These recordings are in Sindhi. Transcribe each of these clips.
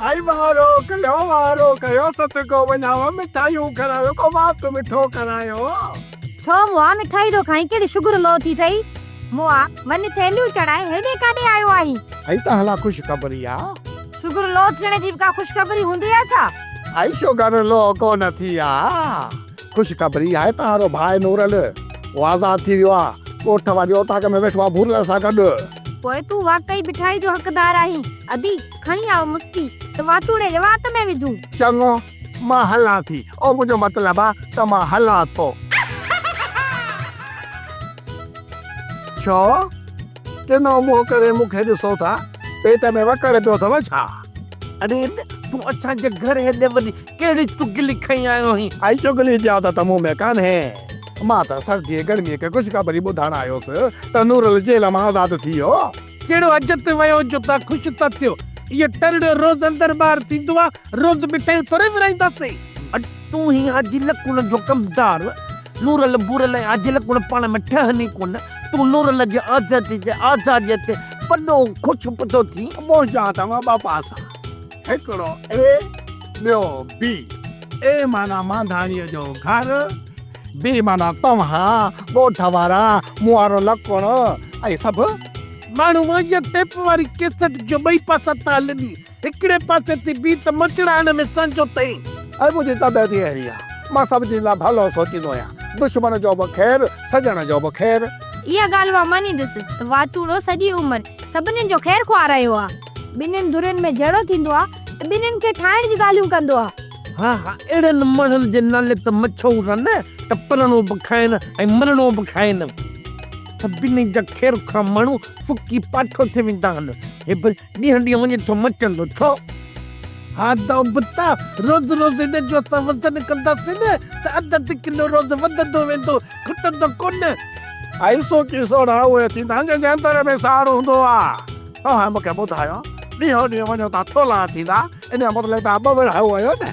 آئي وارو ڪيو وارو ڪيو صدقو وڃانو مٺايون کارايو ڪو وات مٺو ڪرايو. ڇو مئا مٺائي ٿو کائين ڪهڙي شگر لو ٿي ٿئي. مئا وڃ ٿيلهيون چڙهائي هيڏي ڪاڏي آيو آهين. آئي ته هلا خوشخبري آ. شگر لو ٿيڻ جي به ڪا خوشخبري هوندي آ ڇا. آئي شگر لو ڪونه ٿي آ. خوشخبري آهي توهان جو ڀاء نورل اهو آزاد ٿي ويو آ. ڳوٺ واري اوطاق ۾ ويٺو آ ڀورل سان گڏ. پوء تون واقعي مٺائي جو حقدار آهين. ادي، کڻي آء مستي ته واچوڙي جي وات ۾ وجهون. چڱو، مان هلان ٿي. او منهنجو مطلب آ ته مان هلان ٿو. ڇو؟ ڪنو منهن ڪري مون کي ڏسو ٿا؟ پيٽ ۾ وڪڙ پيو اٿو ڇا؟ اڙي تون اسان جي گهر هيڏي وڏي ڪهڙي چغلي کڻي آيو آهين؟ آئي چغلي جي عادت مون ۾ ڪانهي. مان ته سرديء گرميء کي خوشخبري ٻڌائڻ آيو هوس ته نورل جيل مان آزاد ٿي ويو. ڪهڙو حج تي ويو جو توهان خوش ٿا ٿيو. اهو ٽرڙيو روز اندر ٻاهر ٿيندو آ، روز مٺايون ٿوري ورهائينداسين. اڄ تون هين حاجي لڪڻ جو ڪمدار. نورل ڀورل ۽ حاجي لڪڻ پاڻ ۾ ٺهن ئي ڪونه. تون نورل جي آزادي جي آزاديء تي وڏو خوش پتو ٿين. منهنجا اٿم ٻه پاسا، هڪڙو اي ٻيو بي. اي معنيٰ مانڌاڻيء جو گهر، بي معنيٰ توهان، ڳوٺ وارا، مون وارو لڪڻ ۽ سڀ. ماڻهو اها ٽيپ واري ڪيسٽ جو ٻئي پاسا ٿا هلن، هڪڙي پاسي ٿي بيهه ته مچڙائڻ ۾ سانجهو اٿئي. اي منهنجي طبيعت ئي اهڙي آ، مان سڀ جي لاء ڀلو سوچيندو آهيان، دشمن جو به خير، سڄڻ جو به خير. اها ڳالهه مان مڃيندس ته واچوڙو سڄي عمر سڀني جو خير خواهه رهيو آ. ٻنهين ڌرين ۾ جهيڙو ٿيندو آ ته ٻنهين کي ٺاهڻ جون ڳالهيون ڪندو آ. ها ها اهڙن ماڻهن جي نالي ته مڇهور نه ته پرڻو به کائن ۽ مرڻو به کائن. سڀني جا خير خواهه ماڻهو سڪي پاٺو ٿي ويندا آهن. هي به ڏينهن ڏينهن وڃي ٿو مچندو ڇو؟ ها ته ابتا روز روز هن جو اسان وزن ڪنداسين نه ته اڌ اڌ ڪلو روز وڌندو ويندو کٽندو ڪونه. ۽ سوڪي سوڙها اهي ٿيندا آهن جن جي اندر ۾ ساڙ هوندو آهي. توهان مون کي ٻڌايو ڏينهون ڏينهن وڃو ٿا ٿولها ٿيندا ان جو مطلب توهان ٻه ورهايو آهيو نه.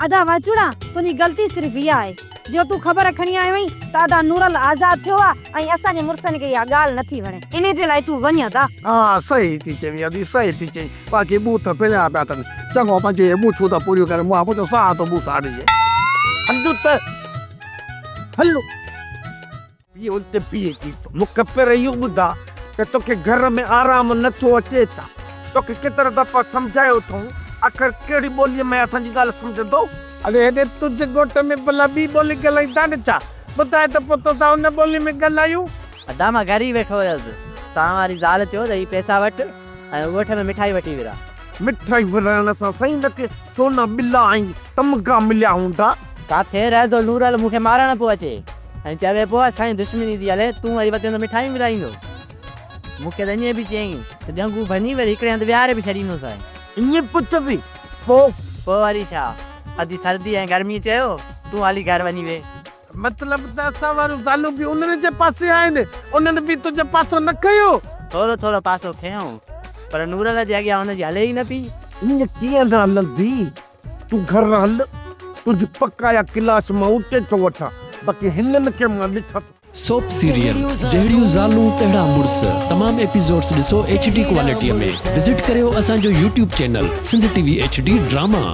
ادا واچوڙا تنهنجي غلطي صرف اها آهي جو تون خبر کڻي آيو آهين ته ادا نورل آزاد ٿيو آ ۽ اسان جي مڙسن کي اها ڳالهه نٿي وڻي انهي جي لاء تون وڃ ادا. ها صحيح ٿي چوين ادي صحيح ٿي چئين باقي ٻوٿ ڦريا پيا اٿن چڱو پنهنجون اهي ٻوڇون ته پوريون ڪر مون منهنجو ساهه ٿو ٻوساڙجي. هلجو ته هلو. بيهه اتي بيهه جي ٿو. مون کي پر اهو ٻڌاء ته توکي گهر ۾ آرام نه ٿو اچي ڇا؟ توکي ڪيترا دفعا سمجهايو اٿئون، آخر ڪهڙي ٻوليء ۾ اسان جي ڳالهه سمجهندو؟ اڙي هيڏي تنهنجي ڳوٺ ۾ ڀلا ٻي ٻولي ڳالهائيندا آهن ڇا؟ ٻڌاء ته پوء توسان ان ٻوليء ۾ ڳالهايون. ادا مان گهر ئي ويٺو هيس، توهان واري زال چيو ته هي پئسا وٺ ۽ ڳوٺ ۾ مٺائي وٺي ورهاء. مٺائي ورهائڻ سان سائين نه ڪي سونا ٻلا ۽ تمغا مليا هوندا. ڪاٿي رهي ٿو نورل مون کي مارڻ پيو اچي ۽ چوي پيو اسان جي دشمني ٿي هلي تون وري وتين ته مٺايون ورهائيندو. مون کي ته ائين به چيائين ته ڄنگهون ڀڃي وري هڪڙي هنڌ ويهاري به ڇڏيندوسانء. ائين پيو چوي پوء؟ پوء وري ڇا؟ ادي سردي ۽ گرميء چيو تون هلي گهر وڃي ويهه. مطلب ته اسان واريون زالون به انهن جي پاسي آهن، انهن به تنهنجو پاسو نه کنيو؟ ٿورو ٿورو پاسو کنيائون، پر نورل جي اڳيان هن جي هلي ئي نه پئي. ائين ڪيئن نه هلندي؟ تون گهر هل، تنهنجي پڪايا ڪلاس مان اتي ٿو وٺان، باقي هنن کي مان ڏسان ٿو. سوپ سيريل جهڙيون زالون تهڙا مڙس تمام ايپيسوڊس ڏسو ايڇ ڊي ڪوالٽي ۾ وزٽ ڪريو اسان جو YouTube channel Sindh T V H D drama.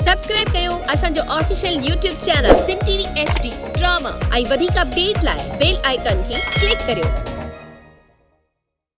Subscribe ڪيو اسان جو official YouTube channel Sindh T V H D drama ۽ وڌيڪ اپڊيٽ لاء بيل آئيڪان کي ڪلڪ ڪريو.